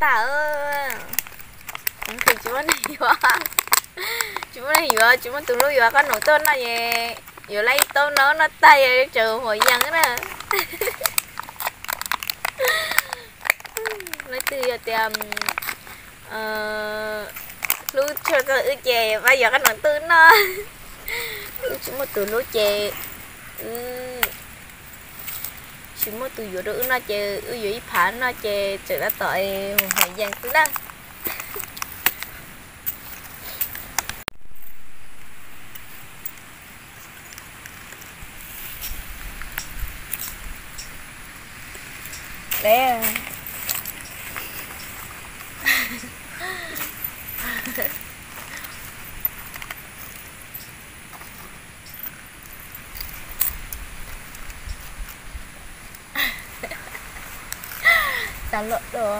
tag. Tsis muaj neeg yuav, tsis muaj neeg yuav, tsis muaj tus hlub yuav qab noom tuaj noj es yuav lawv ib taub no noj tag es tseem huam yees na. Leej twg yog tias hlub tshua txog wb ces pab yuav qab noom tuaj noj. Wb tsis muaj tus hlub ces wb tsis muaj tus yuav rau wb noj ces wb yuav ib phav noj ces tseem tab tom huam yees xwb na. Xav los dua.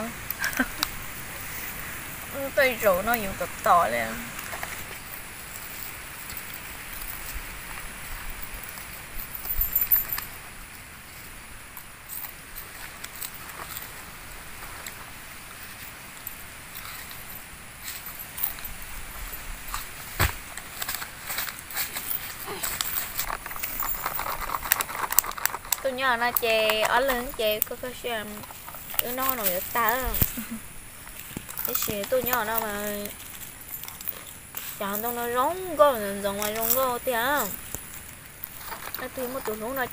Tuaj zaum no yuav tom tom li. Tuaj nyob no ces ob leeg ces koj koj siab, wb noj no yuav tag. Tab sis tuaj nyob no mas cov ntoo no zoo nkauj, ntxoov mas zoo nkauj tiag. Leej twg muaj tus hlub no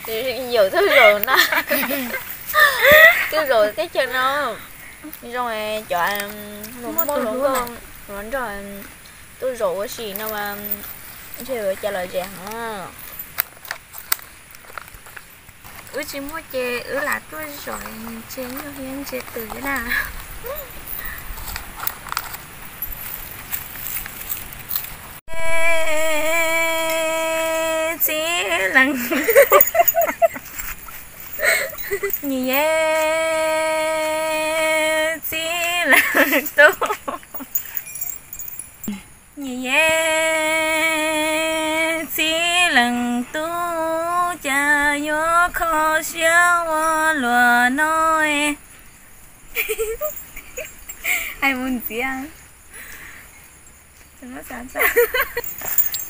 ces yaum tuaj zaum na, tuaj zaum teb chaws no zoo, cov muaj tus hlub los nrog tuaj zaum ua si no mas ntshe yuav cas lom zem heev. Wb tsis muaj ces wb lam tuaj zaum, ntshe nyuaj thiab ntshe twm na. Txiv leej, nyiam yeb txiv leej tub, nyiam yeb txiv leej tub, cas yuav kho siab ua luaj no. Hais mus ntxiv.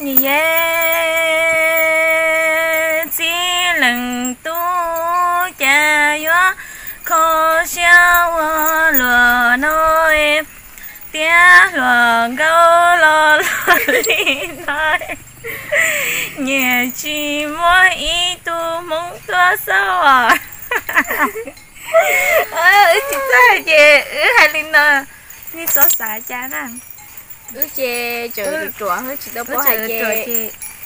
Nyiam yeb txiv leej tub, cas yuav kho siab ua luaj no, tiab hluas nkauj los luaj li no, nyias tsis muaj ib tug hmoob tuaj xauj os. Wb tsis txawj hais ces wb hais li no, nej txhob xav cas na. Wb ces tseem ruam, wb tsis tau paub hais ces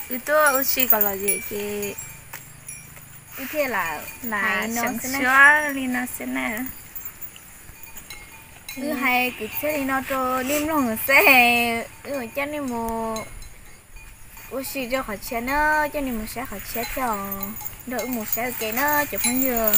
wb tuaj ua si kom lom zem ces wb thiaj lam hais no xwb na. Li no xwb na. Wb hais kwv txhiaj li no rau nej mloog xwb, wb coj nej mus ua si rau qhov tshiab na, coj nej mus saib qhov tshiab thiab os. Nrog wb mus saib ua ke na cov phooj ywg.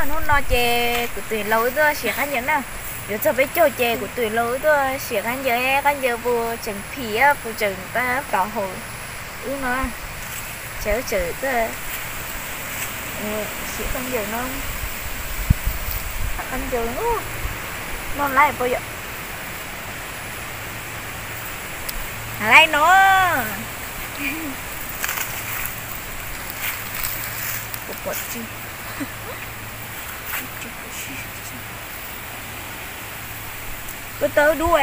Hnub no ces kuv tus laus wb tuaj siav khaub ncaws na. Yuav txog peb caug ces kuv tus laus wb tuaj siav khaub ncaws, khaub ncaws puas tseem phim, puas tseem pab tom hauv wb no. Ces wb tseem tuaj siav khaub ncaws no. Khaub ncaws no lawm puas yom? Lawm no. Kuv pom tsis. Koj tawb dub.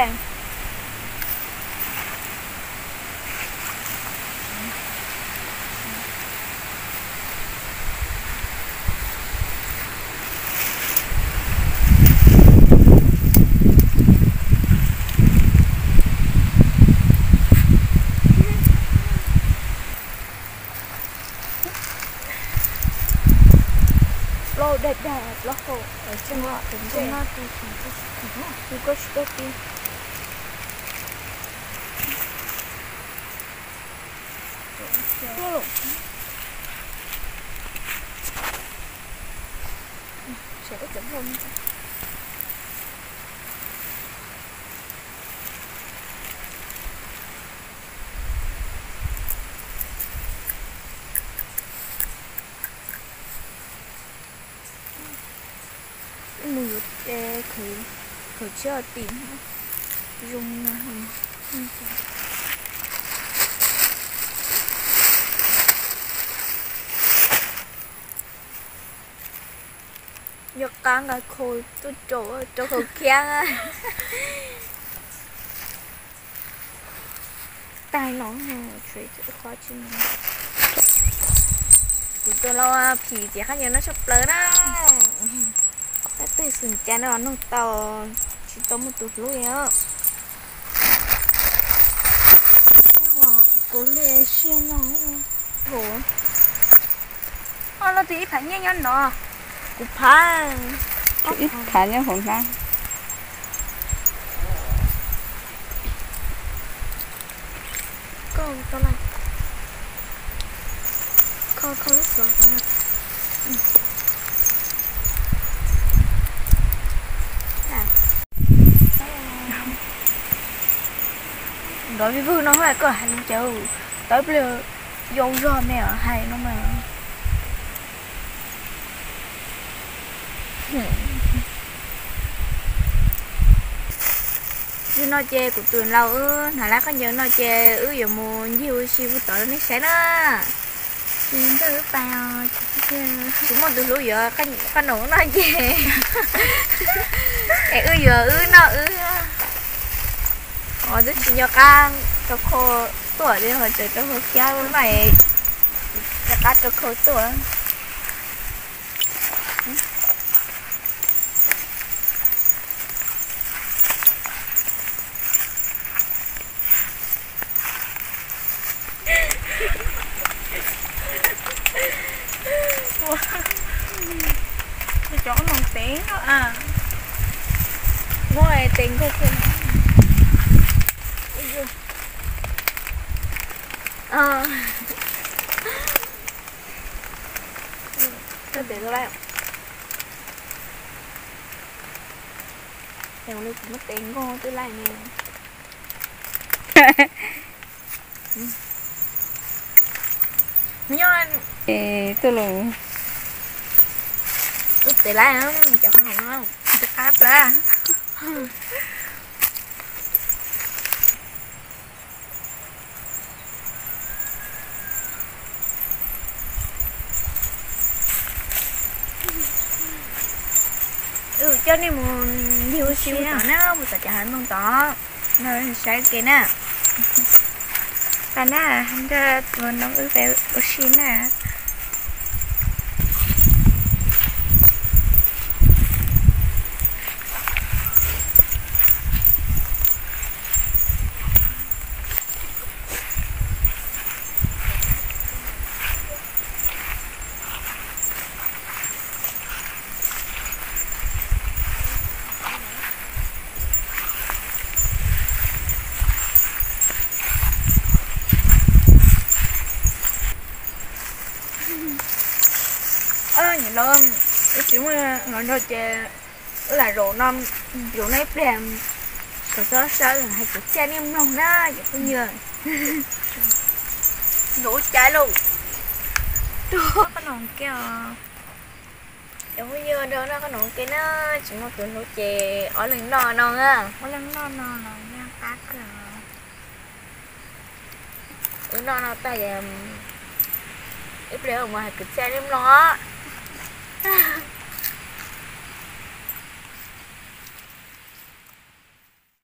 Plaub dag dag Los hau, tus no tus, tus koj tsis tau ti. Mus yuav, khawm tshiab tim zoo no. Yog qab nqa khau tuaj rau, rau khau khiab. Tag no, qhov tsis, kuv tus lau phim tias qab ncaws no tshaj plaws na. Tab twg xwm cas no nug tau, tsis tau muaj tus hlub li os. Kuv li siab no. Ua, los twg ib phav nyiaj nyob no? Kuv phav, ib phav nyob hauv hnab. Koj tau lawm. Kho, kho lub xov. Nkawd vij vwg no hais koj hais lus cas, tau ib pliag yau zog me hais no mas. Zaum no ces kuv tus lau wb hnav lab qab ncaws no ces wb yuav mus ncig ua si pug tod rau nej saib na. Tsis muaj tus hlub yuav qab ncaws no ces, es wb yuav wb noj wb. Os, twb tsis nco qab rau khau tuaj li, ho tseem rau khau khiab mas, nco qab rau khau tuaj. Cov noog tev no a. Muab tes nkaug kiag. Tes, ua li kuv muab tes nkaug twb laij ne. Nyob, tuaj los. Ub, tes laij, cov qab no, tes qab plaws. Wb coj nej mus ncig ua si tom na, mus tom cov hav zoov tod, no saib ke na. Pab na, nrog tus noov wb peb ua si na. Nyiam los, wb tsis muaj hluas nraug ces wb lam zaum no, zaum no ib pliag, kom txhob sawv hais kwv txhiaj nej mloog na cov phooj ywg. Zaum ua cas lauj? Qab no ke os. Cov phooj ywg, nrog noj qab no ke na, tsis muaj tus hlub ces ob leeg noj no na. Ob leeg noj no los yeej qab kawg. Wb noj no tag, ib pliag wb mus hais kwv txhiaj nej mloog os.